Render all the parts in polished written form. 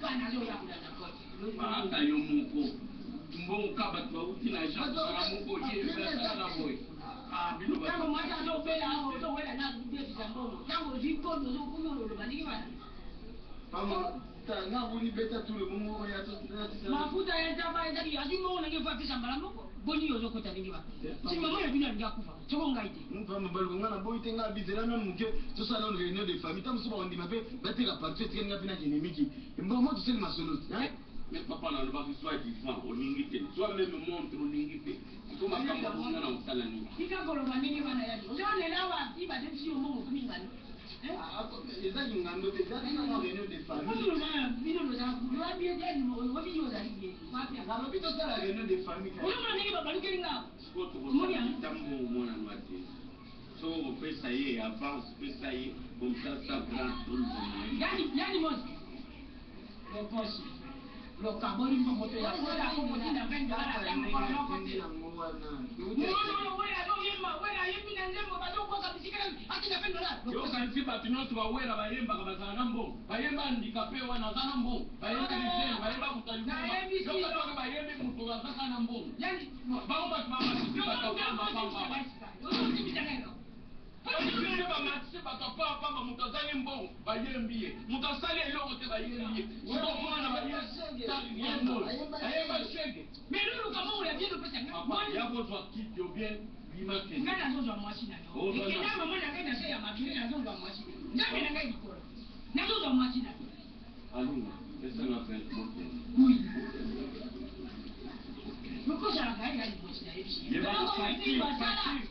Kaka nazoya kolanda kote. Ata yo moko mbongo ka bato bauti na agence kaka moko ye basala na boye. Ah, bino bato. Ntango mwasi azobela awa ozowela na kobebisa mbongo. Ntango ozwi kode ozokomi oloba ndenge wana. Pamba nga boni beta tout le monde oya to. Mafuta ya ntaba ezali azwi mbongo na nge fo apesa mbala moko. Boni yo ozokota ndenge wana. Si mama na bino alingi akufa soko ngai te. Pamba baluka nga na boyi te nga bizela nanu moke tosala nanu réunion de famille ntango mosusu bakondima mpe bateka parti etikali nga mpe nakende miki mbongo tosali masolo. Mais papa nalobaki soit divan olingi te, soit même montre olingi te, siko makambo bonga na kosala nini? Tika koloba ndenge wana yali. Ozolela awa ti badebisi yo mbongo okomi ngando. Eza lingando te, eza nano réunion de famille. Bino bozala loba bien te oyebi yo ozali bien. Nalobi tosala réunion de famille. Ozomona ndenge babalukeli nga. Siko tokosala mbongo mwana no ate. Soko kopesa ye avance, pesa ye comme ça ça grand tout le monde. Yani yani mosi. Lokosi. Lokaboli mbongo to ya kola kokotinda 20 dollars ata mokolo moko te. Mwana wera azoyemba wera ayembi na nzembo bazokoka bisika atinda 20 dollars. Yokanisi bato nyonso bawera bayembaka bazala na mbongo. Bayemba handicapé wana aza na mbongo. Bayemba lisene, bayemba moto ya liboma. Yoka soki bayembi moto azaka na mbongo. Yani Bango bato bamatisi bato pamba pamba. Bayembi bamatisi bato pamba pamba, moto azangi mbongo bayembi ye. Moto asali eloko te bayembi ye. Siko mwana bayembi ayemba shege. Mais loluka mbongo ya bien opesa ngai. Papa, ya kozwa kiti yo bien bima kende. Ngai nazozwa mwasi na yo. Ekenda mama na ngai na se ya mabele nazozwa mwasi na yo. Nzambe na ngai likolo. Nazozwa mwasi na yo. Alunga, pesa nga 20 bokende. Oui. Lokozalaka ye ya libosi na yebisi.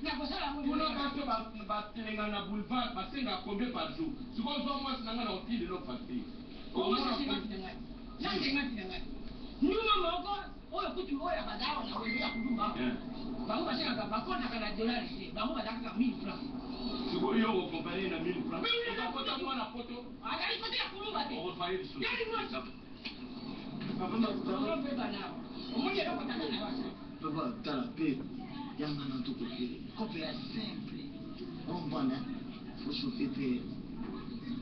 Nakosala yango. Kuna bato batelenga na boulevard basengaka combien par jour? Sikoyo ozwa mwasi na ngai na otili lelo facture. Okosa 50 na ngai. Na 50 na ngai. Nduma moko oyo kutu oyo bazala na wenze ya kulumba. Bango basengaka bakotaka na dollar te. Bango bazalaka kaka 1000 francs. Sikoyo yo okompanye na 1000 francs. Okota mwana poto. Azali kote ya kulumba te. Okozwa ye lisusu. Yali mwasi. Papa Ozobeba na omoni eloko tata na yo asali. Papa tala mpe yanga na tokokele kope ya simple ompana faut chauffer mpe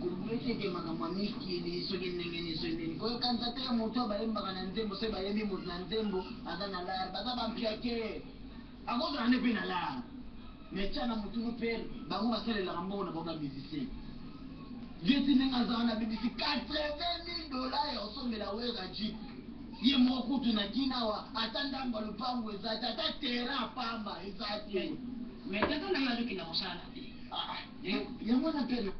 kobeteke makambo ya mikili soki ndenge nini soki nini koyokanisa te moto oyo bayembaka na nzembo soki bayembi moto na nzembo aza na lar baza bampiake akozala nde mpe na lar mais tia na motunu mpe bango basalelaka mbongo na bango bamusicien vieti ndenge aza wana abebisi 80 000 dollars ya osombela wera jeep ye moko kutu na kina awa ata ndambo ya lupango eza te ata terrain apamba eza te. Mais tata na yo azokenda kosala te. Ah, yango wana mpe.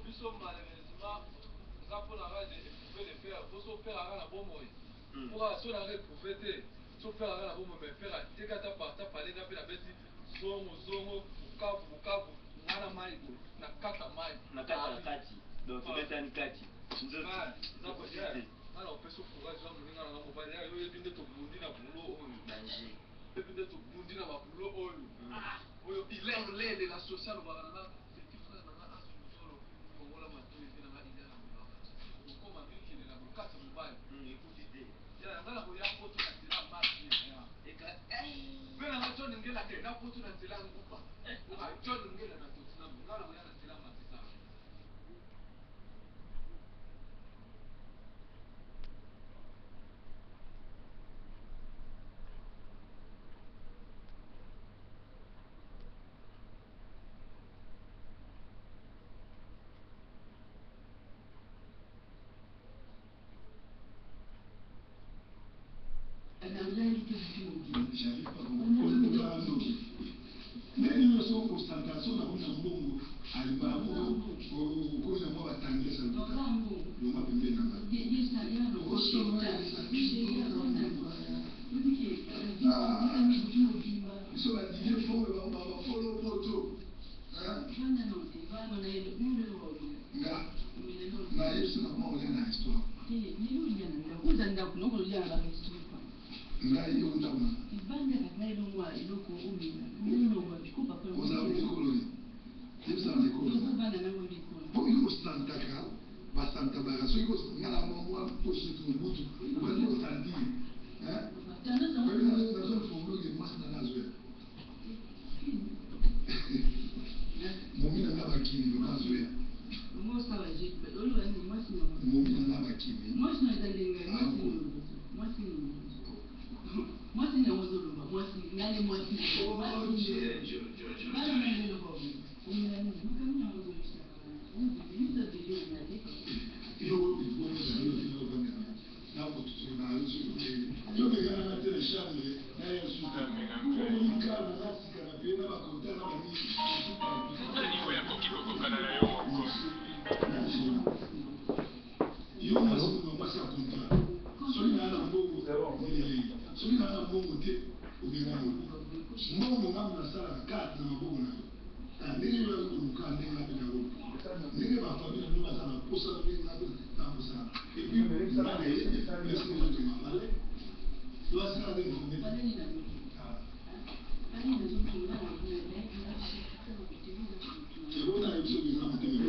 Biso malheureusement nga mpo na nga éprouvé le père poso père anga na bomoi mpoka so nanga éprouvé te so père anga na bomoi mais père ateka ata parta pale nga mpe nabeti zongo zongo bukavu bukavu nga na mai boye na kata mai na kati na kati donc tobetani kati nzoto nga na opesa courage na moninga nanga mobali ya yo oyebi nde tobundi na bulo oyo danger oyebi nde tobundi na babulo oyo oyo hilaire lele la social obaka nanga petit frère nanga asuzolo kongola matoi evi nanga hilaire alobaka okoma mikili na bokati mobali ekuti te ya nga na koya poto na nzela masi mpe nanga John Ngela te na poto na nzela nguba oka John Ngela na Tottenham nga na koya na nzela matisa. J'arrive pas à comprendre. Ndenge nyonso concentration na komona mbongo alibala moko okomi na mwa batangesa lokuta longwa pembeni na ngai biso badidie folo bafolo poto. Ngai yo ndako na ozala ekolo nini? Yebisaka na ekolo mpo yo osantaka basantabaka soki nga na mwa poche mobutu obandi kosantir nazo informe oke mwasi na nga azoya momi na nga bakimi loka azoya momi na nga bakimi. Mwasi nango ozoloba mwasi ngai mwasi yo bekana te na chambre na ye suka oikala na sika na pe na bakonta na banini. Nani oyo akoki kokokana na yo moko? Yo mwasi mwasi ya contrat, soki naa na mbongo nelelei, soki naa na mbongo te obengani mbongo ngambo nasalaka karte na maboko na yo. Ndenge yo ayi koluka, ndenge nga mpe nakoluka, ndenge bafamille na bino baza na posa, ndenge nga mpe na kosala. Et puis nga na ye esi ozotonga bale yo asala te informe te. Ebona ye biso benga motema.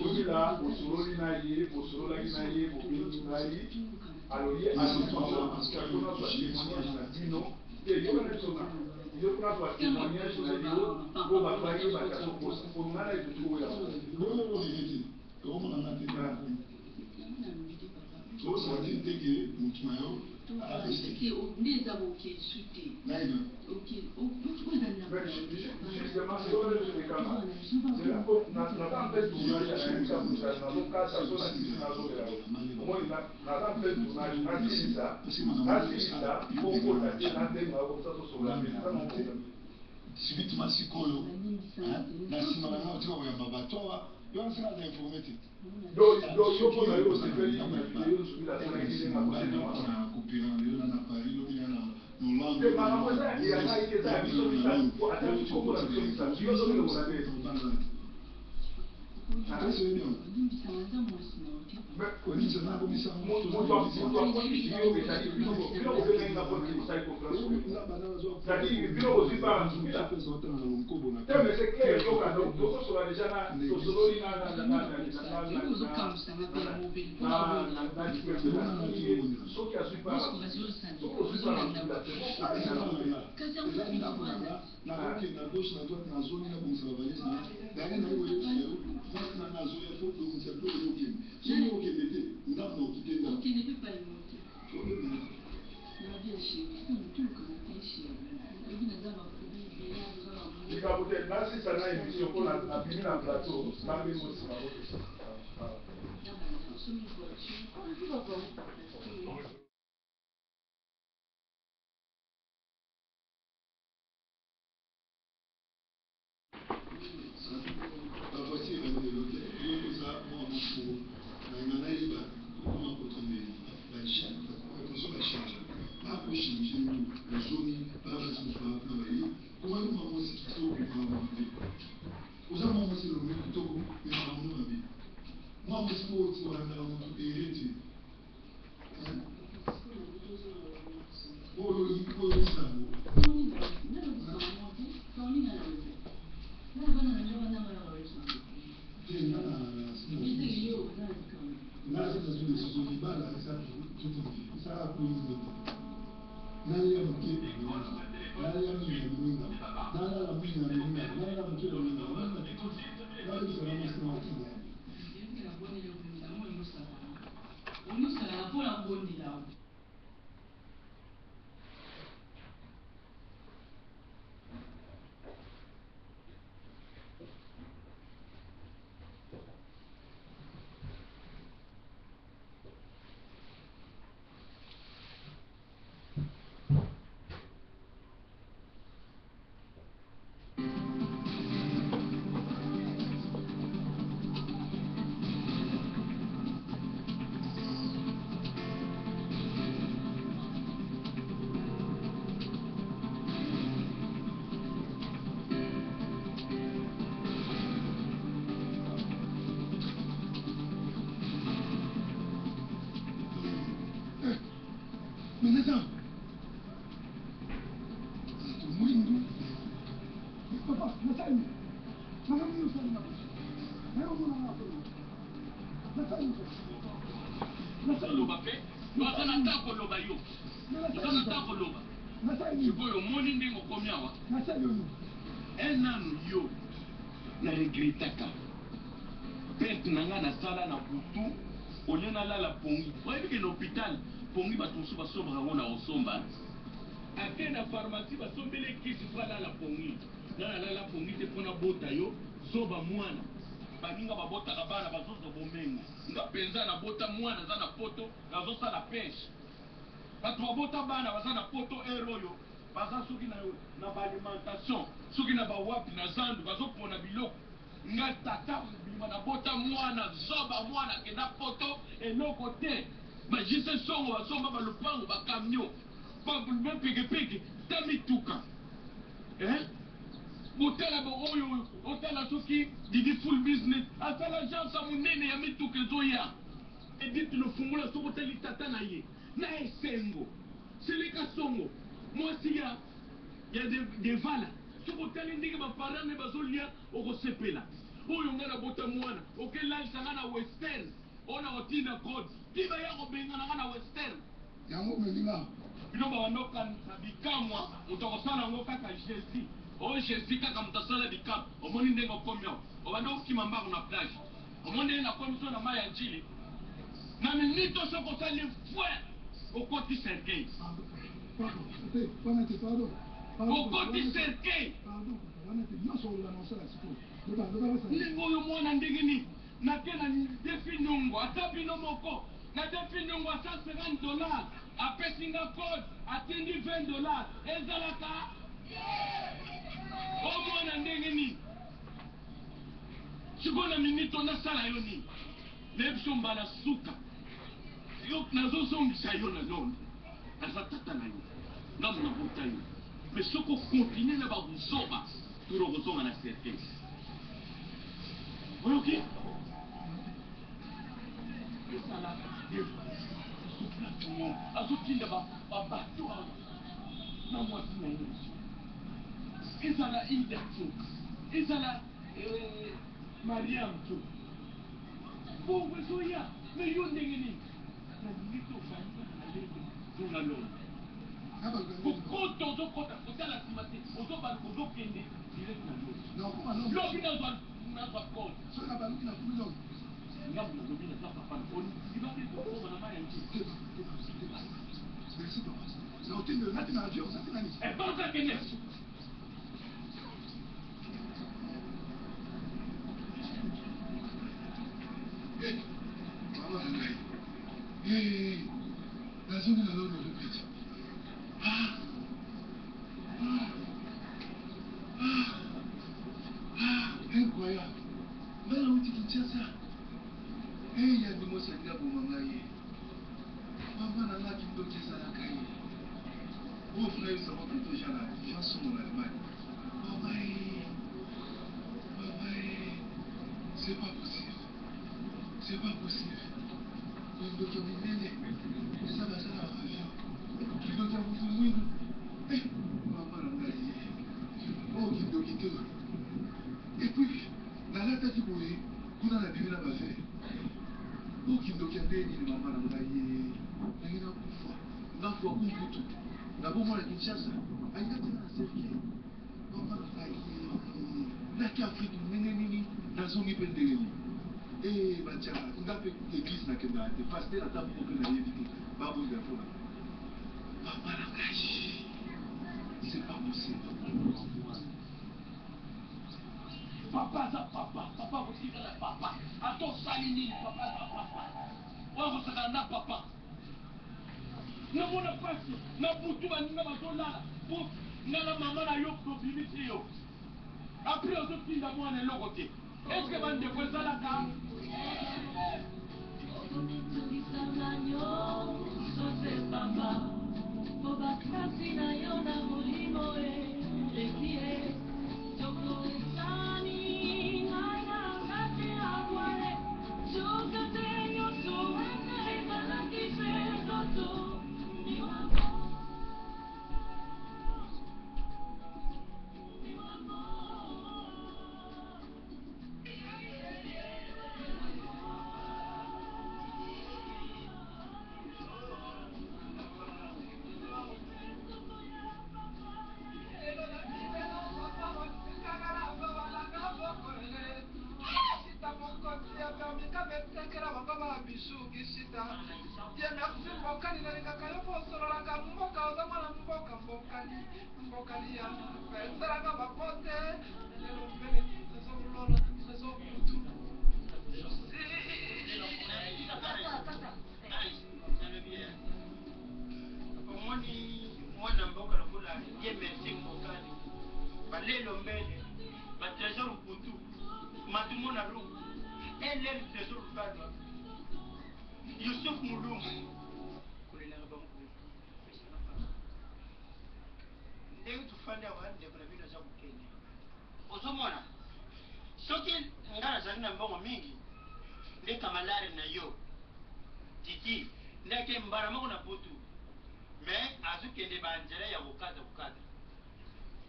Obila bosololi na ye, bosololaki na ye, bobengi ngai, alors ye azwa témoignage na bino te. Yoka na biso na yo mpona azwa témoignage na yo po bato bayebaka sokosa po ngai na etutu oyo. Bongo olenge te okomona nga te, osanti teke motu na yo. Naina. Justement, c'est oyo ezolekanga naza mpe tournage, nayebisa moto nazokata so nasisi nazobela omoni naza mpe tournage, nasilisa nasilisa kokota te na ndenge akosa tosolola. Subitement sikoyo na nsima na nga otika koyamba bato awa, yo wana sika aza informe te. Donc yo mpona yo osepeli na video Nzubila asalaki ndenge akoseli? Na kopera lelo na Paris, lobi na Hollande. Te, makambo eza ya ngai te, eza ya biso misato, ata kombo na biso misato yo ozolongola te. Moto akotisi yo ezali bino bobengai nga mpo osali conférence, c'est-à-dire bino bozwi bana Nzubila te. Mais c'est clair, yoka, donc tozosola déjà na tosololi na soki azwi bana, soki ozwi bana Nzubila te. Eza ndako na nga, nakokende na gauche, na droite, nazongi nabongisa bavalise na daye naye koyebisa yo mwasi na nga azoya po bongisa biloko okende. Soki okende te ndako na okite ndako. Likambo te, nasisa na émission mpo nabimi na plateau, nabengo nsima. Bavoiture ebandi lelo te. Yo oza mwa moko nalinga nayeba okoma kokende bakoso bachange, bakochange yo ozongi bana basi mosusu baa kuna baye koma yo mwa mwasi kitoko, makambo mabe. Oza mwa mwasi elongi kitoko me makambo no mabe. Mwa mwasi moko olandaka motu ere te oyo oyo lisango. Te, nga na nga asi nazwi décision. Libala eza toute une vie, ezaka koyingo te. Nalia moke, nalia mingi na mininga, nalala mingi na mininga, nalala moke na mininga, mininga nayebisa na mwasi na okina. Nasali makambo nini osali na boye? Nayo omona nga pe nasali nasali Oloba mpe oza na ntango koloba, yo oza na ntango koloba. Nasali nini? Sikoyo omoni ndenge okomi awa. Nasali yo nini? Nanu yo na regretaka perte na ngai nasala na butu olie nalala pongi. Oyebi ke na hôpital pongi bato mosusu basombaka yango na kosomba, ake na pharmacie basombeli kisi mpo alala pongi. Nga nalala pongi te mpo nabota yo, zoba mwana. Baninga babotaka bana bazozwa bomengo, nga mpenza nabota mwana aza na poto, nazosala peshe. Bato babota bana baza na poto ere oyo baza soki na baalimentation, soki na bawapi na zandu bazopona biloko. Nga tata mobimba nabota mwana zoba, mwana akenda poto eloko te. Bajise songo basomba balupango, bacamion, bapekepeke ta mituka. Botala oyo, otala soki Didi Full Business asala agence ya monene ya mituka ezoya. Edith Lofungula, soki otali tata na ye na esengo. Seleka Songo, mwasi ya Devala, soki otali ndenge baparent ne bazolia, okosepela. Oyo ngai nabota mwana okelalisa ngai na Western oyo na kotinda code ti baya kobengana ngai na Western. Yango omelinga. Bino babanda okanisa bikamwa moto akosala yango kaka Jésus. Oyo Jésus kaka moto asala bikamwa. Omoni ndenge okomi awa, obanda okima mbango na plage. Omoni ndenge nakomi so na mai ya Njili na minito, soki osali fwe okoti cercueil. Pardon te, wana te, pardon. Okoti cercueil. Pardon, wana te. Nyonso oloba na osala sikoyo, loba, loba, basala. Ndenge oyo mwana ndenge nini nake na defi nongo, ata bino moko na defi nongo asa 50 $, apesi nga code, atindi 20 $. Ezalaka o mwana ndenge nini? Sikoyo na minito nasala yo nini? Nayebi so mbala suka yo nazozongisa yo na Londres. Naza tata na yo, ngambo nabota yo, mais soki okontinue na babuzoba turo kozonga na cercueil. Oyoki? Ezala azotinda babato awa na mwasi na ye, ezala Ida to ezala Mariam to bongo ezoya. Me yo ndenge nini nalingi te okangi kaka na lembe zonga Londres. Kokota ozokota kotala nsima te, ozobaluka ozokende direct na Londres. Nakokoma Londres. Lobi nazwa code. Soki nabaluki, nakomi Londres. Ngambo nalobi naza papa ondimaki kokoma na mai ya Njili. Merci papa. Naotinda nati na avion, nati nani. Baluka, kende. Mama na ngai, nazongi na Londres petit. Ah ah ah ah, incroyable! Ngai nauti Kinshasa, yandi mosi alingi aboma ngai. Mama na ngai, kindoki ezalaka ye oyo funa yebisango plutôt Jean na Jean Songo na Allemagne. Mama e, mama e, c'est pas possible, c'est pas possible! Kindoki ya monene eza basala avion, kindoki ya motu mwindu. Mama na ngai, oyo kindoki te. Et puis nalataki boye kuna na bimi na bavere. Oyo kindoki ya ndenge nini? Mama na ngai, ndenge nakufa ngafwa kumputu nabomona Kinshasa alinga tina na cercueil. Mama na ngai, naki Afrique ndenge nini, nazongi mpe ndenge nini? Batiaka nga mpe église, nakendaka te, pasteur ata moko mpe nayebi te. Babondela mpona mama na ngai, c'est pas possible. Papa aza papa, papa akotikala papa. Ata osali nini, papa aza papa. Oyo akosakana na papa, namona mpasi na butu, baninga bazolala po nga na mama na yo tobimisi yo. Après ozotinda mwana eloko te. Est-ce bandeko ezalaka? Okomitungisanga nyonso se pamba, po bakasi na yo na molimo eleki ye tokokesani ngai na kati ya bwale. Soka te nyonso wana ezalaki se ndoto miwamo miwamo. Pichou Kishita. Dieu merci Mbokani, nalingaka yo mpo osololaka mboka, oza mwana mboka Mbokani, Mbokani ya esalaka bapote lelo mbele Trésor Lona, Trésor Kutu. Omoni mwana mboka lokola Dieu merci Mbokani, balelo mbele ba Trésor Mputu, Matumona Rungu, LL Trésor Lubalwa, Yusuf Mulumbu, kolelaka bango boye pesaka pasi ndenge tofandi awa. Ndeko na bino aza kokende, ozomona soki nga nazali na mbongo mingi nde kamalare na yo Titi ndeke mbala moko na butu, mais azokende banzela ya kokata kokata.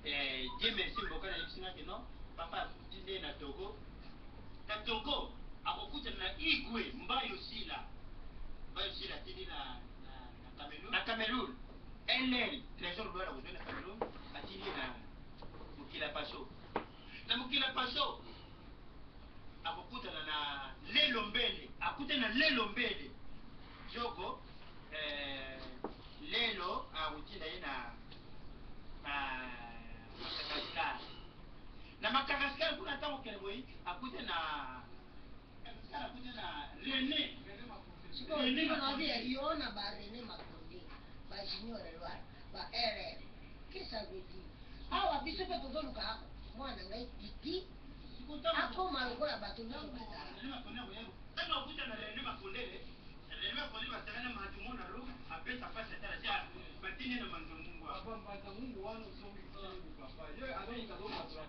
Dieu merci Mboka nayebisi nga ke non papa akuti nde na Togo, na Togo akokutana na Igwe Mbayo Sila. Mbayo Sila atindi na Cameroun, na Cameroun LL Trésor Lwala kozwa na Cameroun, atindi ye na Mokila Paso. Na Mokila Paso akokutana na Lelo Mbele, akutana na Lelo Mbele Jogo. Lelo akotinda ye na Madagascar. Na Madagascar kuna, ntango okende boye, akute na Madagascar, akute na René. Sikoyo nabi yo na ba René Makonde, ba Junior Elwar, ba RR, qu'est-ce que ça veut dire? Awa biso mpe tozoluka mwana ngai Titi akoma lokola bato nyonso bazala. Ntango akuta na René Makondele, René Makondele basangana Matumona Ru apesa pasi atala tia batindi na Manzangungu. Papa Mbanzangungu wana ozongi papa ye azongi azopatola.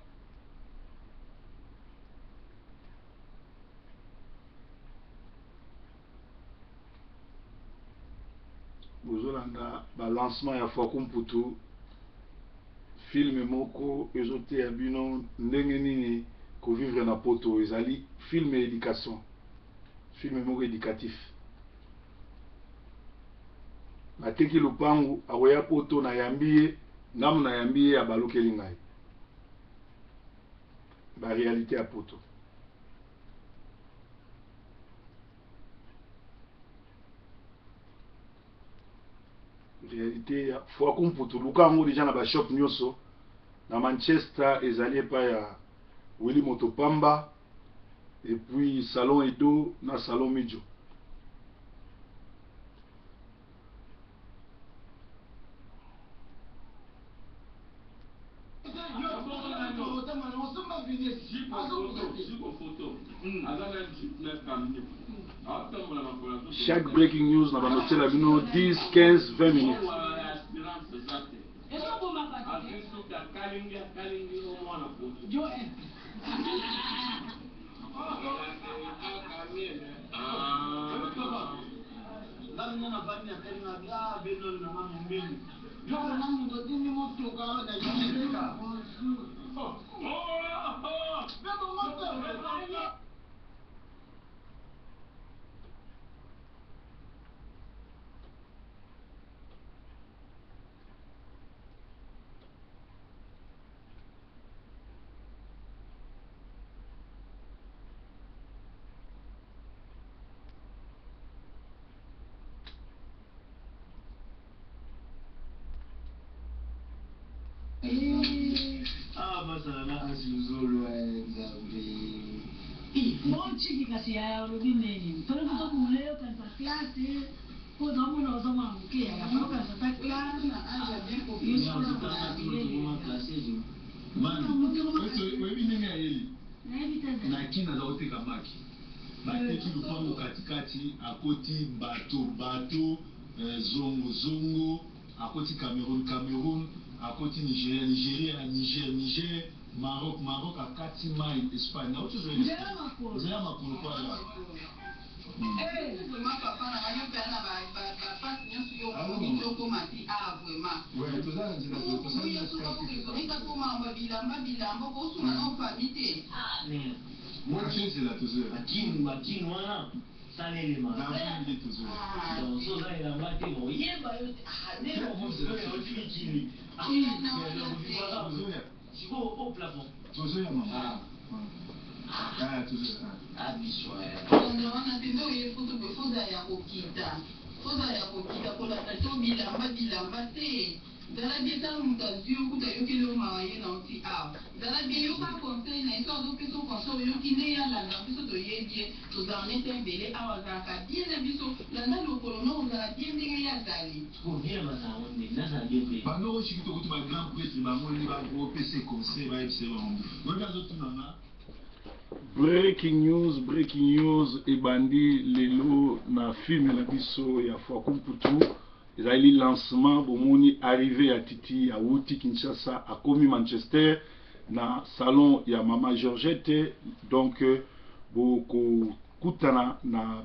Bozolanda balancement ya Faku Mputu, film moko ezoteya bino ndenge nini kovivre na poto. Ezali film éducation, film moko éducatif. Nateki lupangu, akoya poto, nayambi ye ngamu, nayambi ye, abalukeli ngai. Baréalité ya poto. Réalité ya Fwaku Mputu, luka yango deja na bashop nyonso na Manchester. Ezali epai ya Willi Moto Pamba, et puis salon Edo na salon Mijo. Chaque breaking news na banotiela bino 10, 15, 20 minutes. Ezoboma bato te. Jo. Ngai navandi na tali na bia benoni nanga mombeni yoko na moto atindi motoka na bonjour mpe bongo te. Awa bazala na Azuzulu Nzambe. Bonciki kasi yaya, olobi nini? Toli kutobule okanisa classe po ozamona oza mwana moke yaya, fa okanisa ta classe. Oyebi ndenge ayeli? Nayebi te. Na Kini aza koteka maki, bateki lupango katikati, akoti bato bato, zongo zongo, akoti Cameroun Cameroun, akoti Nigeria Nigeria, Niger Niger, Maroc Maroc, akati mai Espagne, nauti Nzela makolo. Nzela makolo po aya. Vraiment papa na bango mpe na bapasi nyonso yo okoki te okoma ti a vraiment. Ouais, toza na nzela, tosali na olinga komamba bilamba bilamba, okosunga na ofami te. Mwana nzela tozoya. Bakini bakini wana salelema. Na nde tozoya. Donc so oza elamba te, boyeba yo te. Ah, nde oti mikili Tozoya. Sikoyo au plafond. Tozoya mama. Ah biso eh. Kolanda wana te nde oye poto boye faut ozala ya kokita faut ozala ya kokita kolanda to bilamba bilamba te zala bien tala mutu azui yo kutu ayokeli yo mawa ye na yo ti awa zala bien yoka conseil na ye soki azo pesa yo conseil oyoki nde ye alandaka biso toyebi ye tozalaka nete ebele awa azalaka bien na biso landa lokolo no ozala bien ndenge ye azali. Sikoyo bien bazala ngo ndenge nazala bien te. Ba noko shikito kutu ba grand pretre bango nde ba ko pesa ye conseil ba yebisa ye makambo oyebi azo tuna nga. Breaking news, breaking news ebandi lelo na film na biso ya Fuaku Mputu ezali lancement bomoni arrivee ya Titi awuti Kinshasa akomi Manchester na salon ya mama Georgette donc bokokutana na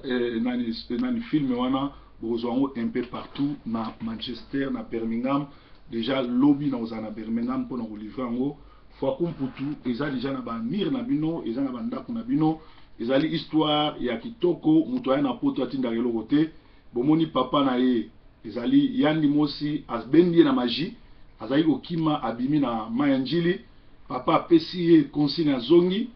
eh, nani, nani film wana bokozwa yango un peu partout na Manchester na Birmingham dejà lobi nakozala na Birmingham mpo na kolivre yango Fuaku Mputu eza dejà na ba mur na bino eza na ba ndaku na bino ezali histoire ya kitoko mutu aya na poto atindaka eloko te bomoni papa na ye ezali yandi mosi abendi ye na magie azali kokima abimi na mayi ya ndjili papa apesi ye consigne azongi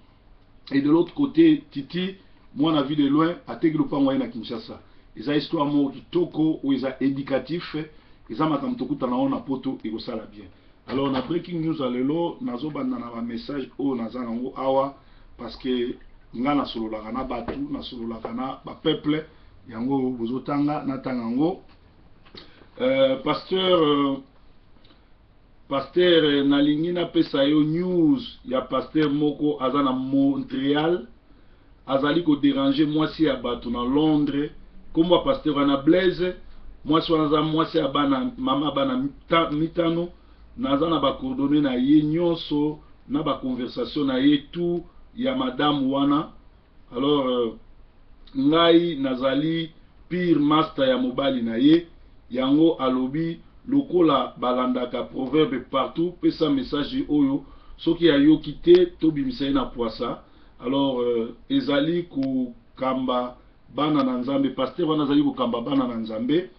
et de l'autre cote Titi mwana vie de loin ateki lopango aye na Kinshasa eza histoire moko kitoko oyo eza educatif eza makambo tokutana yango na poto ekosala bien alors na breaking news ya lelo nazobanda na ba message oyo naza nango awa parce que nga nasololaka na batu nasololaka na ba peuple yango oyo bozotanga natanga yango euh, pasteur euh, Pasteur nalingi napesa yo news ya pasteur moko aza na Montreal azali ko deranger mwasi ya batu na Londres kombo ya pasteur wana Blaise mwasi wana aza mwasi ya bana mama ya bana mitano naza na ba coordonnees na ye nionso na ba conversation na ye tout ya madame wana Alors ngai nazali pire masta ya mobali na ye yango alobi lokola balandaka proverbe partout pesa message oyo soki ayoki te tobimisa ye na puasa alors ezali kokamba bana na nzambe pasteur wana azali kokamba bana na nzambe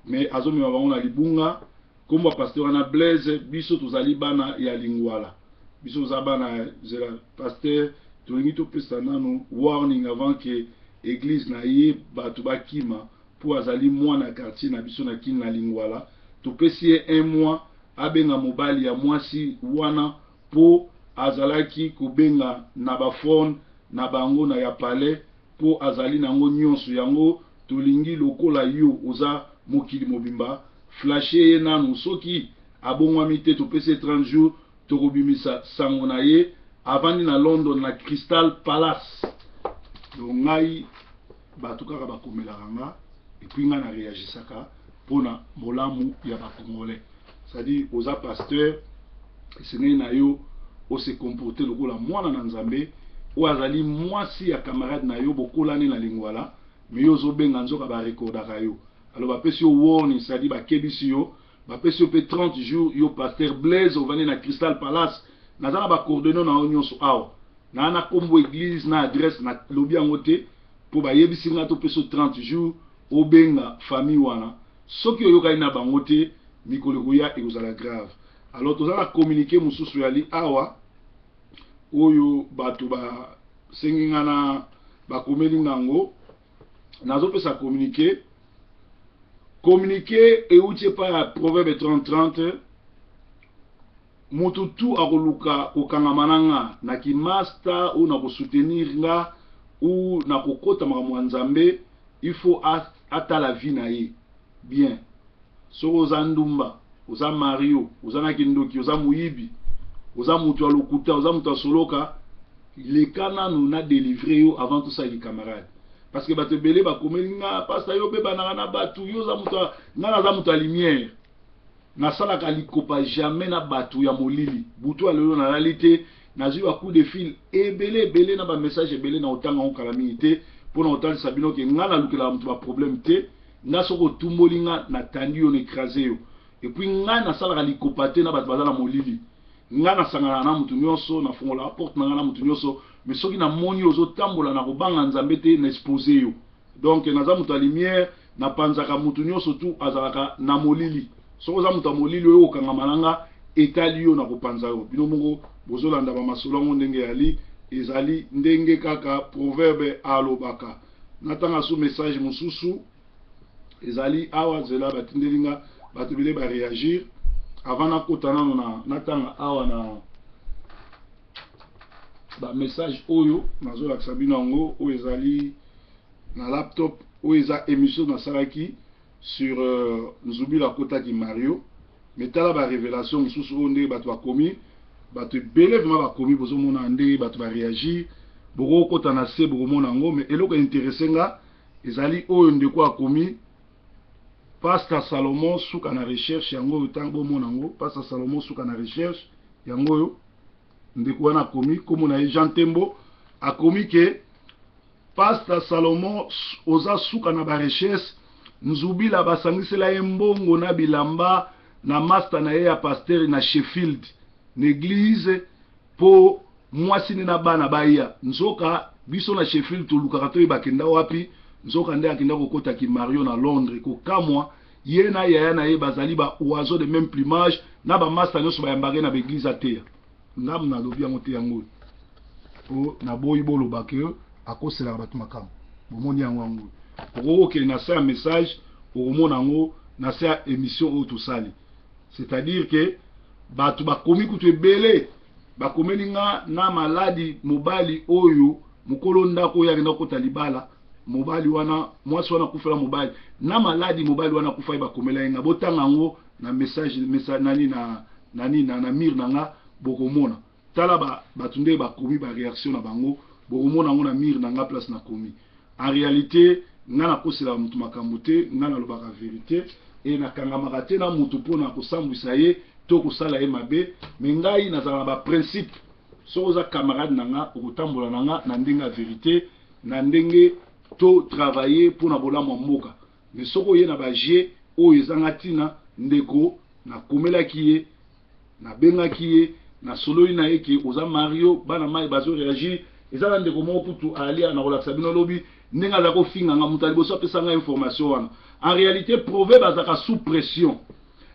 mais azomema bango na libunga Kombo ya pasteur wana Blaise biso tozali bana ya lingwala biso toza bana ya zela pasteur tolingi topesa nanu warning avant que eglise na ye batu bakima po azali mwana ya quartier na biso na kin na lingwala topesi ye un mois abenga mobali ya mwasi wana po azalaki kobenga na ba phone na bango na ya palais po azali nango nionso yango tolingi lokola yo oza mokili mobimba flashe ye nanu soki abongwami te topesi ye 30 jours tokobimisa sango na ye avandi na London na Crystal Palace donc ngai batu kaka bakomelaka nga epuis ngai na reagisaka pona bolamu ya ba congolais c'est à dire oza pasteur esengeli na yo o se comporter lokola mwana na Nzambe oyo azali mwasi ya camarade na yo bokolani na lingwala mais yo ozo benga nzoka ba recordaka yo alors bapesi yo warning c'est à dire bakebisi yo bapesi yo pe 30 jours yo pasteur Blaise ovandi na Crystal Palace naza na ba coordonnees na yo nionso awa naa na kombo eglise na adresse na lobi yango te po bayebisi nga topesa yo 30 jours obenga famille wana soki oyokani na bango te mikolo ekoya ekozala grave alors toza na communique mosusu yali awa oyo bato basengi nga na bakomeli nga yango nazopesa communique communique euti epai ya proverbe 30 30 Mutu tout akoluka kokangama na nga na ki masta ou na ko soutenir nga ou na kokota makambo ya Nzambe il faut atala vie na ye bien soki oza ndumba oza mario oza na kindoki oza moyibi oza mutu ya lokuta oza mutu ya soloka leka nanu na delivre yo avant tosala ki camarade parce que bato ebele bakomeli nga pasta yo obebanaka na batu yo oza mutu nga naza mutu ya lumière Nasalaka likopa jamais na batu ya molili. Butu ya lelo nalali te, nazui ba coups de fil ebele ebele na ba messages ebele nakotanga yango kala mingi te pona kotalisa bino ke nga nalukelaka mutu ba problèmes te. Nga soki otumboli nga natandi yo na ecraser yo. Et puis nga nasalaka likopa te na batu baza na molili. Nga nasanganaka na mutu nionso, nafungolaka porte na nga na mutu nionso mais soki namoni yo ozotambola na kobanga Nzambe te na exposer yo. Donc naza mutu ya lumière na panzaka mutu nionso tout azalaka na molili soki oza mutu ya molili oye kokangama na nga Etali yo nakopanza yo. Bino moko bozolanda ba masolo yango ndenge eyali, ezali ndenge kaka proverbe alobaka. Natanga su message mosusu ezali awa, zela batindeli nga bato ebele ba reagir avant nakota nano na natanga awa na ba message oyo nazolakisa bino yango oyo ezali na laptop oyo eza emission nasalaki sur euh, Nzubila akotaki Mario mais tala ba revelation mosusu oyo ndenge bato bakomi bato ebele vraiment bakomi bozomona ndenge bato ba reagir bokokota na se bokomona yango mais eloko interesse nga ezali oyo ndeko akomi Pasta Salomon suka na recherche yango oyo ntango bomona yango Pasta Salomon suka na recherche yango oyo ndeko wana akomi kombo na ye Jean Tembo akomi ke Pasta Salomon oza suka na ba recherche Nzubila basangisela ye mbongo na bilamba na masta na ye ya pasteur na Sheffield na eglise po mwasi ne na bana baya nzoka biso na Sheffield tolukaka toyeba akenda wapi nzoka nde akenda kokota ki Mario na Londres kokamwa ye na yaya na ye bazali ba oiseaux de meme plumage na ba masta nionso bayambaka ye na ba eglise ateya Nga nalobi yango te yango oyo po naboyi boloba que akoselaka bato makambo. Bomoni yango yango oyo. Okoki kokende na se ya message okomona yango na se ya emission oyo tosali. C'est-à-dire que bato bakomi kutu ebele bakomeli nga na maladi mobali oyo mokolo ndako oyo akenda kokota libala mobali wana mwasi wana akufela mobali na maladi mobali wana akufaki bakomela ye nga botanga yango na message message nani na nani na na mur na nga bokomona tala ba batu nde bakomi ba reaction na bango bokomona yango na mur na nga place na komi en realite nga nakoselaka mutu makambo te nga nalobaka verite et nakangamaka te na mutu pona kosambwisa ye to kosala ye mabe mais ngai nazalaka na ba principe soki oza camarade na nga okotambola na nga na ndenge ya verite na ndenge to travailler pona bolamu ya mboka Mais soki oye na ba jeux oyo ezanga tina ndeko nakomelaki ye nabengaki ye nasololi na ye ke oza Mario bana mayi bazo reagir eza na ndeko moko kutu alia nakolakisa bino lobi ndenge aza kofinga nga moto ya liboso apesa nga information wana en realite proverbe azalaka sous pression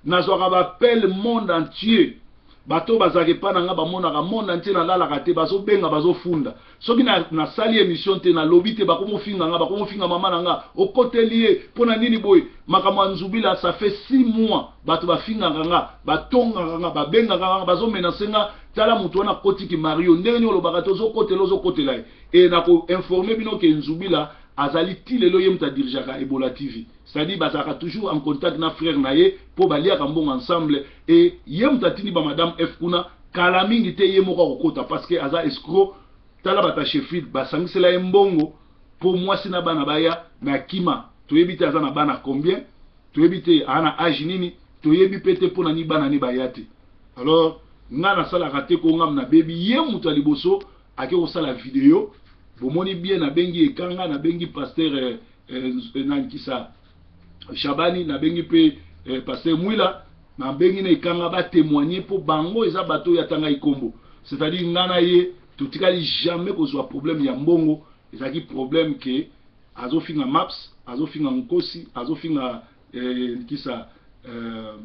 nazwaka ba appel monde entier bato oyo bazalaka epai na nga bamonaka monde entier nalalaka te bazobenga bazofunda soki nasali na emission te nalobi te bakomofinga nga bakomofinga mama na nga okoteli ye mpo na nini boye makambo ya nzubila ça fait 6 mois bato bafingaka nga batongaka nga babengaka nga bazomenase nga tala moto wana akotiki mario ndenge nini olobaka te ozokotela ozokotela ye e nakoinforme bino ke nzubila azali ti lelo ye moto adirigeaka ebola tv C'est à dire bazalaka toujours en contact na frère na ye po baliaka mbongo ensemble et ye moto atindi ba madame F kuna kala mingi te ye moko akokota parce que aza escroc tala bato ya Sheffield basangisela ye mbongo po mwasi na bana baya mais akima toyebi te aza na bana combien toyebi te aza na age nini toyebi pe te pona nini bana ne baya te alors nga nasalaka te ko nga nabebi ye moto ya liboso ake kosala video bomoni bien nabengi ekanga nabengi pasteur eh, eh, nani kisa Shabani nabengi mpe eh, pasteur Mwila nabengi na ekanga ba témoigner mpo bango eza bato oyo atangaki kombo c'est-à-dire nga na ye totikali jamais kozwa problème ya mbongo ezalaki problème ke azofinga maps azofinga nkosi azofinga eh, kisa eh,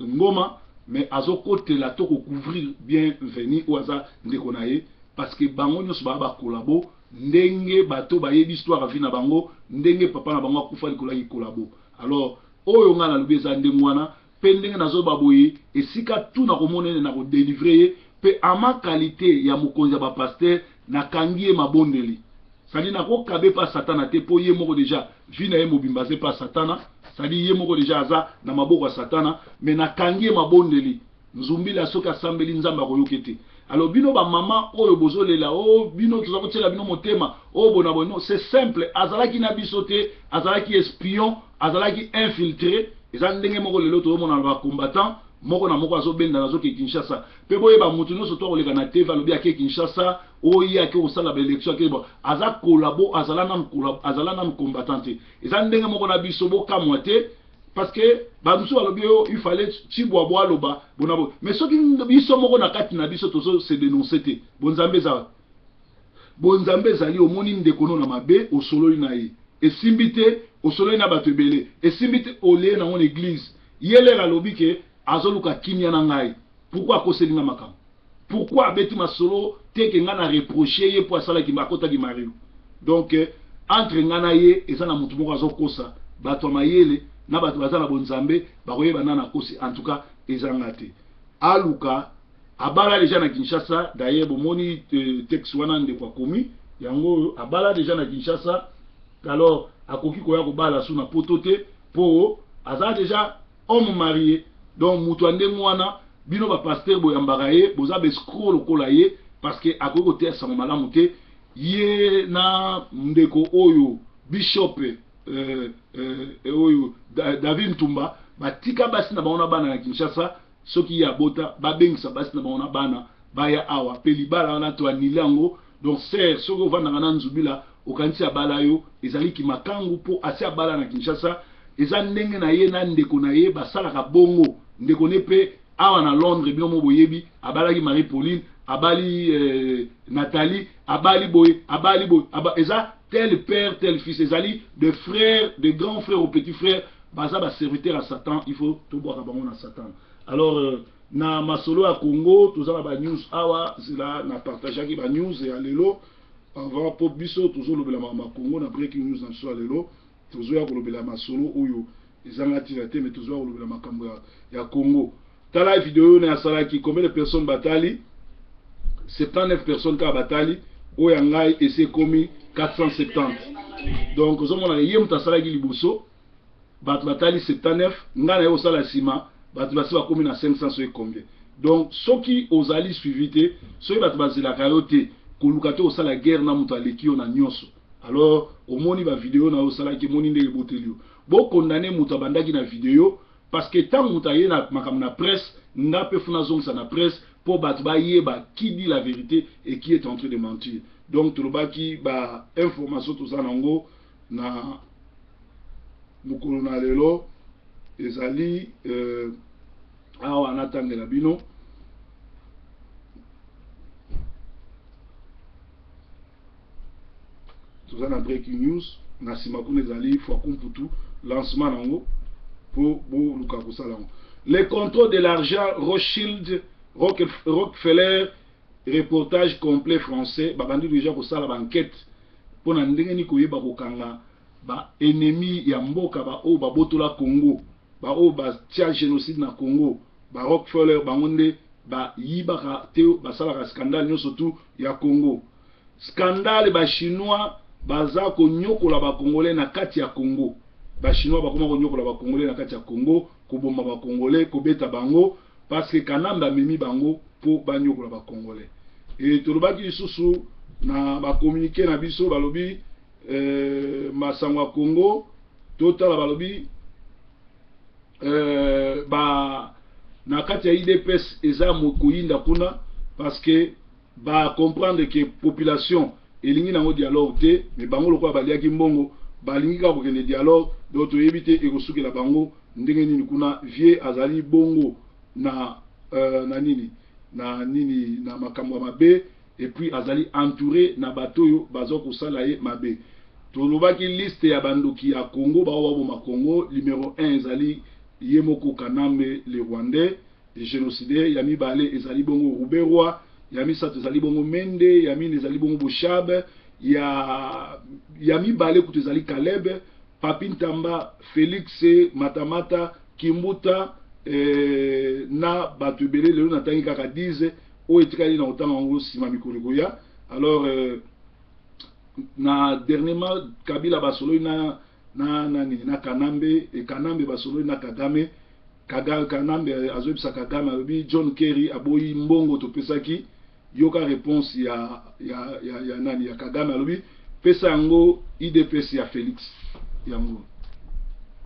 ngoma mais azokotela to kocouvrir bienvenu oyo aza ndeko na ye parce que bango nyonso baa bakolabo ndenge bato bayebi histoire ya vie na bango ndenge papa na bango akufa likolo ya kikolabo alors oyo ngai nalobi eza ndenge wana pe ndenge nazoba boye esika tout nakomona ye nako delivre ye pe en ma qualite ya mokonzi ya ba pasteur nakangi ye mabondeli c'est à dire nakokabe pa satana te po ye moko dejà vie na ye mobimba aza epa satana c'est à dire ye moko dejà aza na maboko ya satana mais nakangi ye mabondeli Nzumbila soki asambeli nzambe akoyoke te alors bino ba maman oyo bozo lela oh bino toza kotiela bino motema oh bona boye non c'est simple azalaki na biso te azalaki espion azalaki infiltre eza ndenge moko lelo tozomona na ba combattant moko na moko azobendana azoke Kinshasa pe boyeba mutu nyonso to akoleka na TV alobi ake Kinshasa oyo ye ake kosala ba election ake bon aza collabo azala nanu collabo azala nanu combattant te eza ndenge moko na biso bokamwa te Parce que ba mosusu balobi yo il fallait Tshibwabwa aloba bona bo mais soki biso moko na kati na biso tozo se denoncer te bonzambe eza wapi? Bonzambe ezali omoni ndeko no na mabe osololi na ye esimbi te osololi na bato ebele esimbi te olie nango na eglise ye lere alobi ke azoluka kimia na ngai. Pourquoi akoseli nga makambo? Pourquoi abeti masolo te ke nga na reprocher ye po asalaki akotaki Mario? Donc entre nga na ye eza na mutu moko azokosa, bato ya mayele na bato baza na bonzambe bakoyeba nani akosi, en tout cas eza nga te. Aluka abala dejà na Kinshasa, d'ailleurs bomoni texte wana ndeko akomi yango oyo, abala dejà na Kinshasa, alors akoki koya kobala su na poto te po aza dejà homme marie. Donc mutu ya ndenge wana bino ba pasteur boyambaka ye, boza ba escroc lokola ye, parce que akoki koteya sango malamu te. Ye na ndeko oyo bishop euh, euh, oyo David Ntumba batika basi na bango na bana na Kinshasa. Soki ye abota, babengisa basi na bango na bana baya awa pe libala wana to annule yango. Donc sœur, soki ovandaka na Nzubila okanisi abala yo, ezali kimakangu po asi abala na Kinshasa. Eza ndenge na ye na ndeko na ye basalaka bongo. Ndeko ne pe awa na Londres bino moko boyebi, abalaki Marie Pauline, abali Nathalie, abali boye, abali boye, aba, eza tel père tel fils, ezali de frère, de grand frère au petit frère, baza ba serviteur ya Satan, il faut tobwaka bango na Satan. Alors na masolo ya Congo toza na ba news awa, zela na partageaki ba news ya lelo avant po biso tozolobela makambo ya Congo na breaking news na biso ya lelo. Tozoya kolobela masolo oyo ezanga ntina te, mais tozoya kolobela makambo ya Congo. Tala video oyo na asalaki, combien de personnes batali? 79 personnes kaka batali. Oyo ya ngai esi ekomi 470. Donc ozomona ye moto asalaki liboso, bato batali 79, ngai naye kosala nsima, bato basi bakomi na 500 soki combien. Donc soki ozali suivi te, soki bato bazelaka yo te, koluka te kosala guerre na moto aleki yo na nyonso. Alors omoni ba video na yo osalaki, omoni ndenge eboteli yo. Bo condamner moto abandaki na video, parce que tango moto aye na makambo na presse, nga pe faut nazongisa na presse po bato bayeba qui dit la verite et qui est en train de mentir. Donc tolobaki ba information toza nango na mokolo na lelo ezali awa natangela bino. Toza na breaking news na sima kuna ezali Fwakumputu lancement nango po boluka kosala yango. Le contrôle de l'argent Rothschild Rockefeller reportage complet français babandi dejà kosala ba enquête pona ndenge nini koyeba kokanga ba ennemis ya mboka ba oyo babotola Congo, ba oyo batia genocide na Congo, ba Rockefeller bango nde ba yibaka te basalaka scandale nionso tout ya Congo. Scandale ba chinois baza konyokola ba congolais na kati ya Congo. Ba chinois bakoma konyokola ba congolais na kati ya Congo, koboma ba congolais, kobeta bango parce que Kanambe amemi bango po banyokola ba congolais. Et tolobaki lisusu na ba communiquer na biso balobi masango ya Congo totala balobi ba na kati ya UDPS eza koyinda kuna parce que ba comprendre que population elingi nango dialogue te, mais bango lokola baliaki mbongo balingi kaka kokende dialogue. Donc toyebi te ekosukela bango ndenge nini kuna. Vieux azali bongo na na nini na nini na makambo ya mabe, et puis azali entouré na bato oyo baza kosala ye mabe. Tolobaki liste ya bandoki ya Congo bao baboma Congo, numero 1 ezali ye moko Kanambe le Rwandais génocidaire, ya mibale ezali bongo Ruberwa, ya misato ezali bongo Mende, ya mine ezali bongo Boshab, ya mibale kutu ezali Caleb, Papi Ntamba, Felix Matamata, Kimbuta na bato ebele. Lelo natangi kaka 10 oyo etikali na kotanga yango nsima mikolo ekoya. Alors na dernièrement Kabila basololi na na nani na Kanambe, e Kanambe basololi na Kagame. Kanambe azoyebisa Kagame, alobi John Kerry aboyi mbongo topesaki. Yoka réponse ya nani ya Kagame, alobi pesa yango UDPS ya Felix. Yango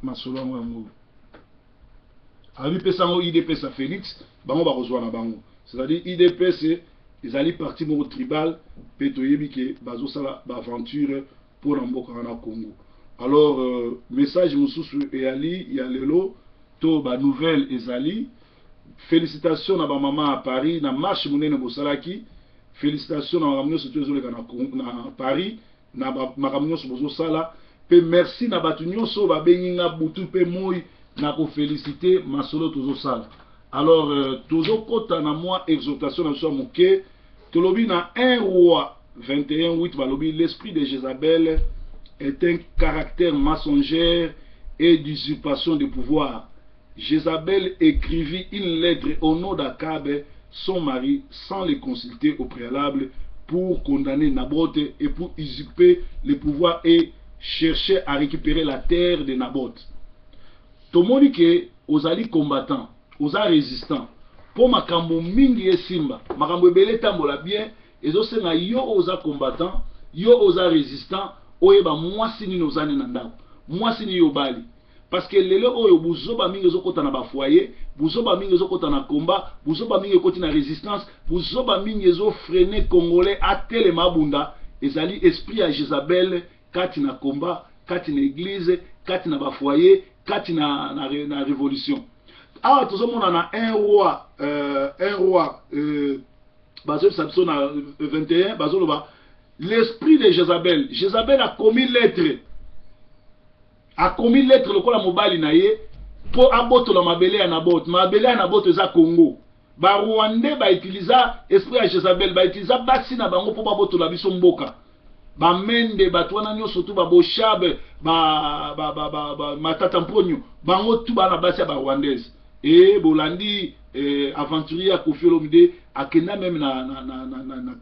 masolo yango alobi pesa yango UDPS ya Felix, bango bakozwa na bango. C'est-à-dire UDPS ezali parti moko tribal pe toyebi ke bazosala ba aventure mpona mboka wana Congo. Alors message mosusu eyali ya lelo to ba nouvelle ezali félicitation na ba mama ya Paris na marche monene bosalaki. Félicitation na makambo nyonso to ezoleka na Paris, na makambo nyonso bozosala, pe merci na bato nyonso babengi nga butu pe moi na koféliciter masolo tozosala. Alors euh, tozokota na mwa exhortation na biso ya moke. Tolobi na 1 Roi 21 8 balobi l'esprit de Jezabel est un caractère mensongère et d'usurpation de pouvoir. Jezabel écrivit une lettre au nom d'Akab, son mari, sans le consulter au préalable, pour condamner Naboth et pour usurper le pouvoir et chercher à récupérer la terre de Naboth. Tomoni ke ozali combattant, oza resistant po makambo mingi esimba, makambo ebele etambola bien, ezosenga yo oza combattant, yo oza resistant, oyeba mwasi nini oza ne na ndako, mwasi nini obali. Parce que lelo oyo buzoba mingi ezokota na ba foyer, buzoba mingi ezokota na combat, buzoba mingi ekoti na resistance, buzoba mingi ezo freiner congolais atelema abunda, ezali esprit ya Jezabel kati na combat, kati na eglise, kati na ba foyer, kati na, na, na revolution. Awa tozomona na un roi, euh, un roi euh, bazoyebisa biso na 21 bazoloba l'esprit de Jezabel. Jezabel akomi lettre, akomi lettre lokola mobali na ye mpo abotola mabele ya Naboth. Mabele ya Naboth eza Congo. Ba Rwandais ba utiliza esprit ya Jezabel, ba utiliza basi na bango mpo babotola biso mboka. Ba Mende, bato wana nyonso tu, ba Boshab, ba, ba, ba, ba, ba Matata Mponyo, bango tu bana basi ya ba Rwandaise. Et bolandi eh, aventurier ya Koffi Olomide akenda meme na, na, na, na, na, na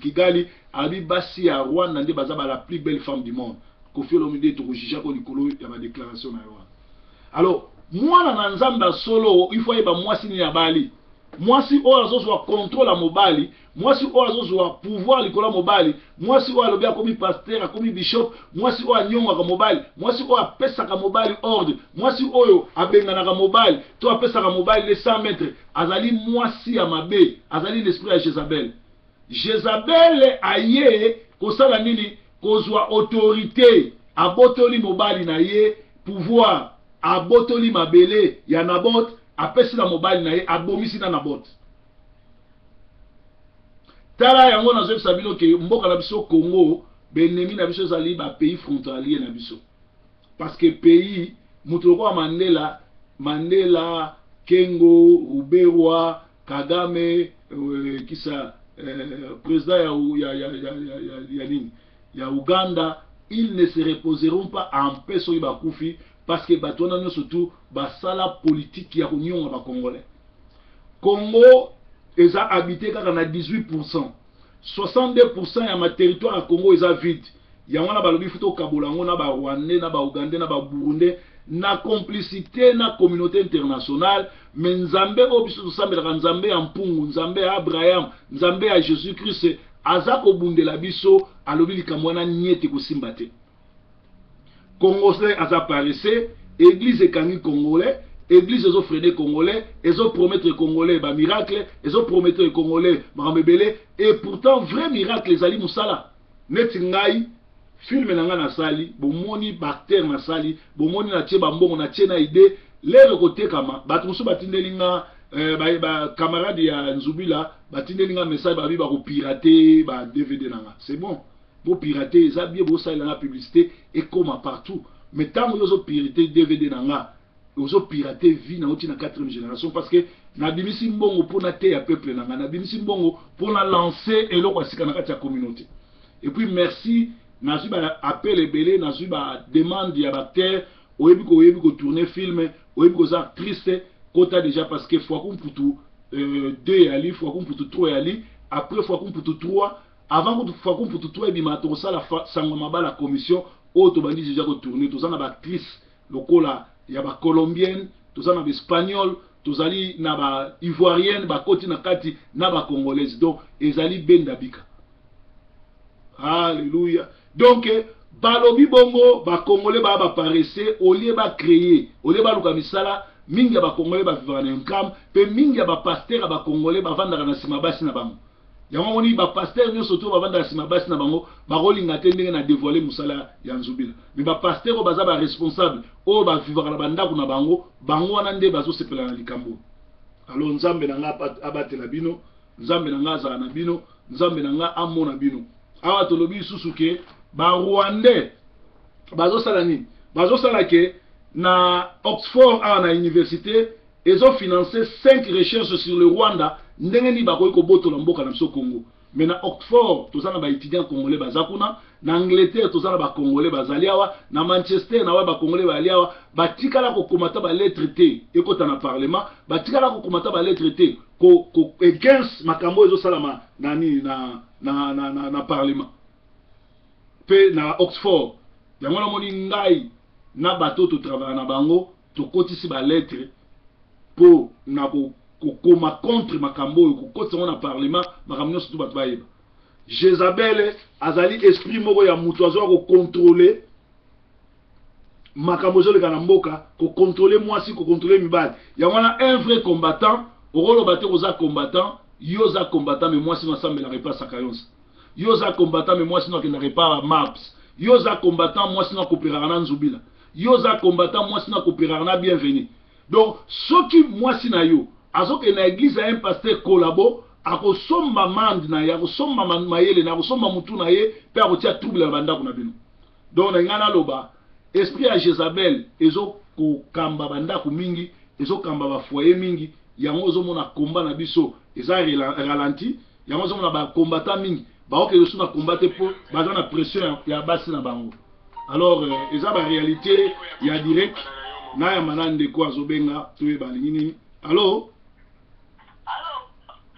Kigali, abi basi ya Rwanda nde baza ba la plus belle femme du monde. Koffi Olomide tokojija ko likolo ya ba déclaration na yo wana. Alors mwana na Nzambe ya solo il faut ayeba mwasi nini abali. Mwasi oyo azozwa contrôle ya mobali, mwasi oyo azozwa pouvoir likolo ya mobali, mwasi oyo alobi akomi pasteur, akomi bishop, mwasi oyo anyongaka mobali, mwasi oyo apesaka mobali ordre, mwasi oyo abenganaka mobali to apesaka mobali le 100 mètres, azali mwasi ya mabe, azali l'esprit ya Jezabel. Jezabel aye kosala nini? Kozwa autorite, abotoli mobali na ye pouvoir, abotoli mabele ya Naboth, apesi na mobali na ye, abomisi na Naboth. Tala yango nazoyebisa bino ke mboka na biso Congo, benemi na biso ezali ba pays frontalier na biso. Parce que pays, moto lokola Mandela, Mandela, Kengo, Ruberwa, Kagame, euh, kisa euh, président ya, ya, ya, ya, ya, ya, ya nini ya Ouganda, ils ne se reposeront pas en paix soki bakufi parce que bato wana nyonso tu basala politique ya konyonga ba Congolais. Congo eza habité kaka na 18%. 62% ya ma territoire ya Congo eza vide. Yango wana balobi faut tokabola yango na ba Rwandais, na ba Ougandais, na ba Burundais na complicité na communauté internationale. Mais Nzambe oyo biso tosambelaka, Nzambe ya Mpungu, Nzambe ya Abraham, Nzambe ya Jésus Christ, aza kobundela biso, alobi likambo wana niete kosimba te. Congolais aza paresseux, église ekangi Congolais, église ezo freiner Congolais, ezo promettre Congolais ba miracle, ezo promettre Congolais makambo ebele, et pourtant vrai miracle ezali mosala. Neti ngai film na ngai nasali, bomoni ba acteur nasali, bomoni natie ba mbongo, natie na idée, l'heure ekotekama, bato mosusu batindeli nga eh, ba, ba camarade ya Nzubila batindeli nga message, babi bakopirate ba DVD na nga. C'est bon. Bo pirate eza bien, bosalela nga publicité ekoma partout. Mais tango yo ozo pirate DVD na nga, ozo pirate vie na oti na 4e génération parce que nabimisi mbongo mpo nateya peuple na nga, nabimisi mbongo mpo na lancer eloko ya sika na kati ya communauté. Et puis merci, nazwi ba appel ebele, nazwi ba demande ya ba acteurs, oyebi ko oyebi ko tourner film, oyebi koza actrice, kota déjà parce que Fwaku Mputu 2 yali, Fwaku Mputu 3 yali, après Fwaku Mputu 3 Avant kutu Faku Mputu 3 ebima tokosala sango mabala commission oyo tobandi dejà ko tourner, toza na ba actrices lokola ya ba colombiennes, toza na ba espagnoles, tozali na ba ivoiriennes bakoti na kati na ba congolaises, donc ezali benda bika. Alléluia. Donc balobi bongo ba congolais ba ba paresseux au lieu ba créer, au lieu baluka misala mingi ya ba congolais ba vivaka na income pe mingi ya ba pasteurs ya ba congolais bavandaka na sima basi na bango. Yango omoni ba pasteurs nionso to bavandaka sima basi na bango bakolinga te ndenge na devoiler musala ya Nzubila. Mais ba pasteurs oyo baza ba responsables oyo ba vivaka na ba ndaku na bango, bango wana nde bazo sepela na likambo. Alors Nzambe na nga abatela bino, Nzambe na nga azala na bino, Nzambe na nga amona bino. Awa tolobi lisusu ke ba Rwandais bazosala nini? Bazosala ke na Oxford awa na universite. Ezo financer 5 recherches sur le Rwanda ndenge nini bakoki kobotola mboka na biso Congo. Mais na Oxford toza na ba etudiants congolais baza kuna, na Angleterre toza na ba congolais bazali awa, na Manchester na wapi ba congolais bazali awa, batikala kokoma ata ba lettres te ekota na parlement, batikala kokoma ata ba lettres te ko, ko against makambo oyo ezosalama na nini na, na, na, na, na parlement pe na Oxford. Yango namoni ngai na bato oyo totravaya na bango Tokotisi ba lettres po na ko kokoma contre makambo oyo, kokotisa yango na parlement, makambo nyonso tout bato bayeba. Jezabel azali esprit moko ya mutu azoya ko controler makambo ezoleka na mboka, ko controler mwasi, ko controler mibali. Yango wana un vrai combattant, okoloba te oza combattant, yo oza combattant mais mwasi no asambelaka epa Sakayonsa. Yo oza combattant mais mwasi no akendaka epa Maps. Yo oza combattant mwasi no akoperaka na Nzubila. Yo oza combattant mwasi no akoperaka na Bienvenue. Donc soki mwasi na yo azokende na eglise ya un pasteur collabo akosomba mande na ye, akosomba mayele na ye, akosomba mutu na ye pe akotia trouble na ba ndako na bino. Donc na ngai naloba esprit ya Jezabel ezo kokamba ba ndako mingi, ezo kamba ba foyer mingi, yango ozo mona combat na biso eza ralenti. Yango ozo mona ba combattants mingi bakokende lisusu na combat te po baza na pression ya, ya basi na bango. Alors euh, eza ba realite ya direct na yamba na ndeko azobenga toyeba alingi nini. Allo? Allo?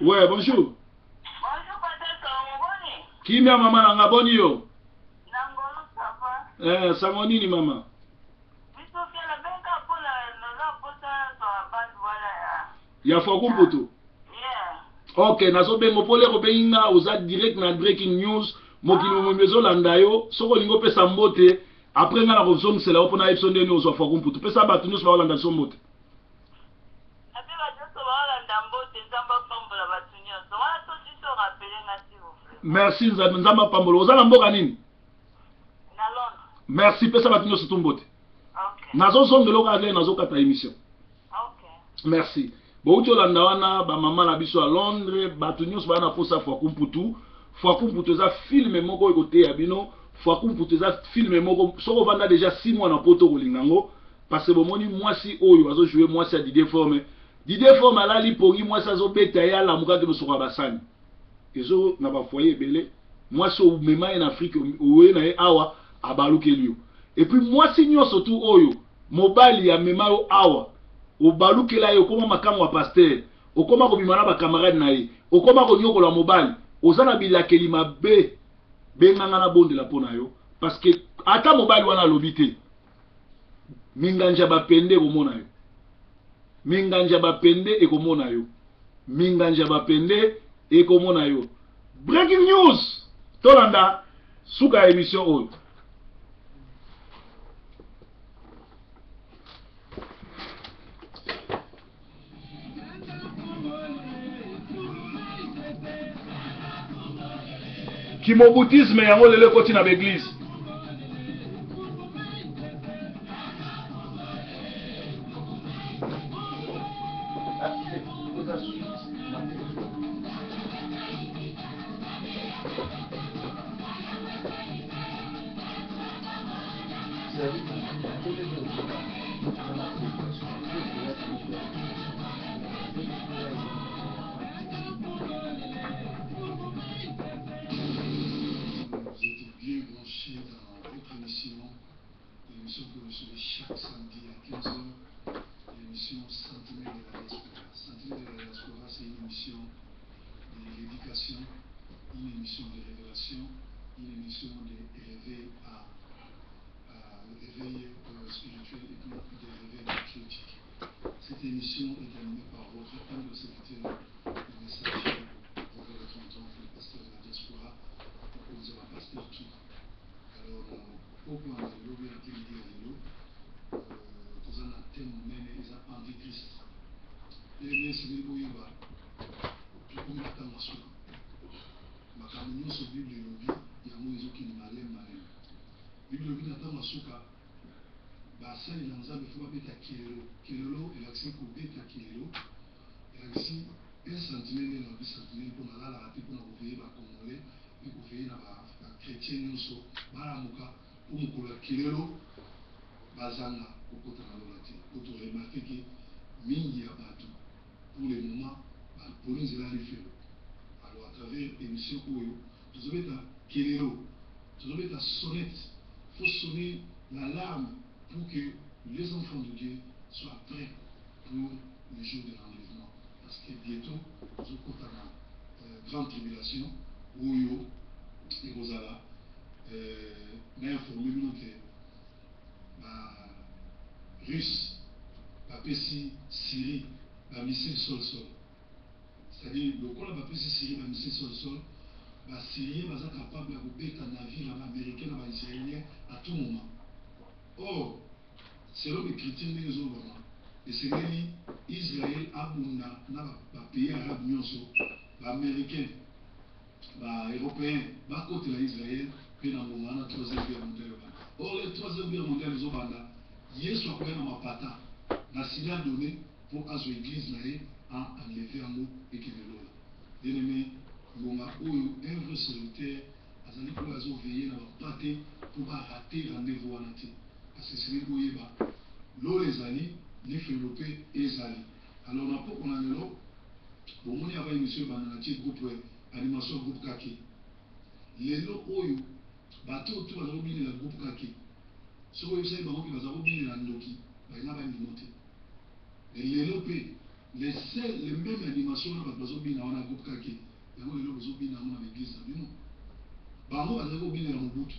Ouais, bonjour. Bonjour Pasteur Sango, boni? Kimia mama na nga boni yo? Na ngolu ça va? Eh, sango nini mama? Biso kela benga pona naza posa zwa bande wana ya Ya Faku Mputu? Yeah. Ok, nazo bengo po lero obengi nga oza direct na breaking news, mokili mobimba ezo landa yo, soki olingi opesa mbote, après nga nako zongisela yo po nayebisa yo ndenge nini ozwa Faku Mputu. Pesa batu nionso bao landa biso mbote. Nape batu nionso bao landa mbote, Nzambe apambola batu nionso. Wana to juste o rappeler nga s'il vous plait. Merci Nzambe, Nzambe apambola. Oza na mboka nini? Na Londres. Merci, pesa batu nionso tu mbote. Ok. Nazo zongela yo kaka ndenge nazo kata emission. Merci. Bowuti olanda wana ba mama na biso ya Londres, batu nionso baza na posa ya Fwaku Mputu. Fwaku Mputu eza film moko ekoteya bino. Fwaku Mputu eza film moko soki ovanda dejà 6 mois na poto okolinga yango parce que bomoni mwasi oyo azo jouer mwasi ya Didier Forme. Didier Forme alali pongi mwasi azo beta ye alamuka akende kosokola ba sani. Ezo na ba foyer ebele mwasi omema ye na Afrique oye na ye awa abalukeli yo. Et puis mwasi nionso tout oyo Mobali amema yo awa obalukela ye okoma makangu ya pasteur okoma kobima na ba camarade na ye okoma koniokola mobali oza na bilakeli mabe benga nga nabondela po na yo parce que ata mobali wana alobi te minganja ba pende ekomona yo minganja ba pende ekomona yo minganja ba pende ekomona yo breaking news tolanda suka ya emission oyo. Kimobutisme yango lelo ekoti na baeglise. Vous êtes bien branchés dans votre émission, l'émission que vous recevez chaque samedi à 15h, l'émission Sentinelle de la Diaspora. Sentinelle de la Diaspora, c'est une émission de l'éducation, une émission de révélation, une émission de réveil à, à réveil euh, spirituel et puis de réveil patriotique. Cette émission est animée par votre humble serviteur, le messager Robert Tonton, le pasteur de la diaspora, vous avez pasteur tout. Alors, pourquoi on a lobi après-midi ya lelo, toza na thème monene eza antichrist. Ndenge esengeli boyeba tokomi na ntango ya suka. Makambo nyonso Bible elobi, yango ezokende malembe malembe. Bible elobi na ntango ya suka, basali na Nzambe fo babeta kelelo. Kelelo elakisi kobeta kelelo, elakisi un sentinelle nde nalobi sentinelle mpo nalalaka te mpo na koveiller ba congolais mpe koveiller na ba chretien nyonso balamuka mpo mokolo ya kelelo bazanga kokota na lola te. Mpo to remarquer que. Mingi ya batu pour le moment ba poni nzela ya lifelo. Alors à travers emission oyo tozo beta kelelo, tozo beta sonnette, faut sonner l'alarme pour que les enfants de Dieu soient prêts pour le jour de l'enlèvement parce que bientot tozo kota na grande tribulation oyo ekozala na informer bino que Ba Russes bapesi Syrie ba missiles sol-sol. C'est-à-dire lokola bapesi Syrie ba missiles sol-sol, ba Syriens baza capable ya kobeta navire ya ba Americains na ba Israeliens à tout moment. Or, selon b'ecritures ndenge ezolobama, esengeli Israël abunda na ba pays arabes nionso, ba Americains, Ba europeens bakotela Israël pe na ngonga wana troisième guerre mondiale ebanda. Or le troisième guerre mondiale ezobanda, Yesu akoya na mapata na signal donne po azwa eglise na ye a enlever yango ekende lola. Bien aime, ngonga oyo un vrai serviteur azali oyo azo veiller na ba mpate po ba rater rendez-vous wana te. Parce que esengeli boyeba lola ezali, lifelo pe ezali. Alors na pokwa na lelo bomoni avant emission ebanda na tie groupe animation groupe kake. Lelo oyo bato oyo tout baza kobinela groupe kake soki oyebisaki bango ke baza kobinela ndoki balinga bandimo te. Mais lelo pe les seuls les meme animation wana bato bazobina wana groupe kake yango lelo bozobina yango na ba eglise na bino. Bango bazali kobinela Mobutu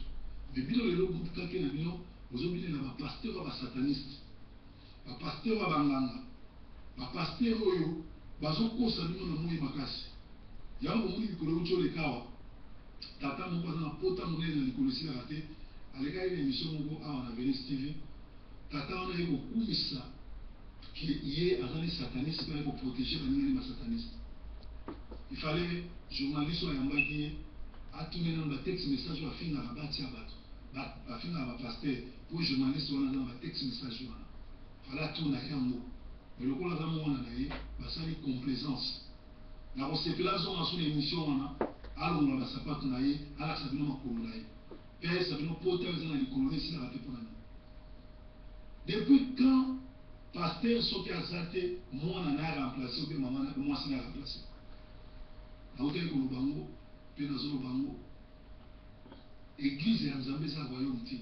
mais bino lelo groupe kake na bino bozobinela ba pasteurs ya ba satanistes. Ba pasteurs ya ba nganga, ba pasteurs oyo bazo kosa bino na moyi makasi. Yango bomoni mikolo ewuti oleka awa, tata moko aza na pota monene na likolo esilaka te, alekaki na emission moko awa na Venus TV, tata wana aye kokumisa que ye aza ne sataniste pe aye ko proteger baninga ne ba satanistes. Il fallait journaliste oyo ayambaki ye atuna ye nanu ba texte message oyo afingaka batia batu, ba afingaka ba pasteurs. Po journaliste wana aza na ba texte message wana fallait atuna ye yango mais lokola aza muana na ye basali complaisance. Nakosepela azonga su na emission wana alongola ba sapatu na ye alakisa bino makolo na ye pe ayebisa bino pota oyo eza na likolo ne esilaka te pona nini? Depuis quand pasteur soki aza te muana naye a remplacer ou bien maman na muasi naye a remplacer? Nawutaki koloba yango pe nazoloba yango. Eglise ya Nzambe eza royaume te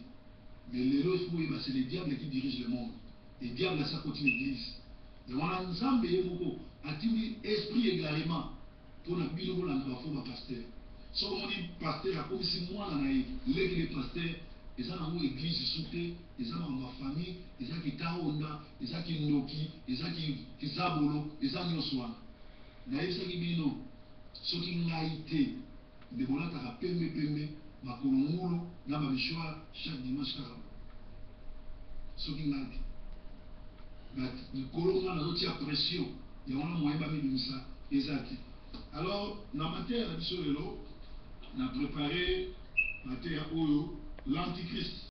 mais lelo il faut boyeba c'est le diable qui dirige le monde et diable asi akoti na eglise yango wana Nzambe ye moko atindi esprit egarement pona bino bolanda ba faux ba pasteur soki omoni pasteur akomisi mwana na ye leki ne pasteur eza nango eglise su te eza makambo ya famille eza kitaonda eza kindoki eza kizabolo eza nionso wana nayebisaki bino soki ngai te Nde bolataka pembe pembe, makolo ngulu na ba michoir chaque dimanche kaka boye. Soki ngai te. But likolo ngai nazo tia pression yango wana moyen ba mibimisa eza te. Alors na mateya na biso lelo na preparer mateya oyo l'antichrist.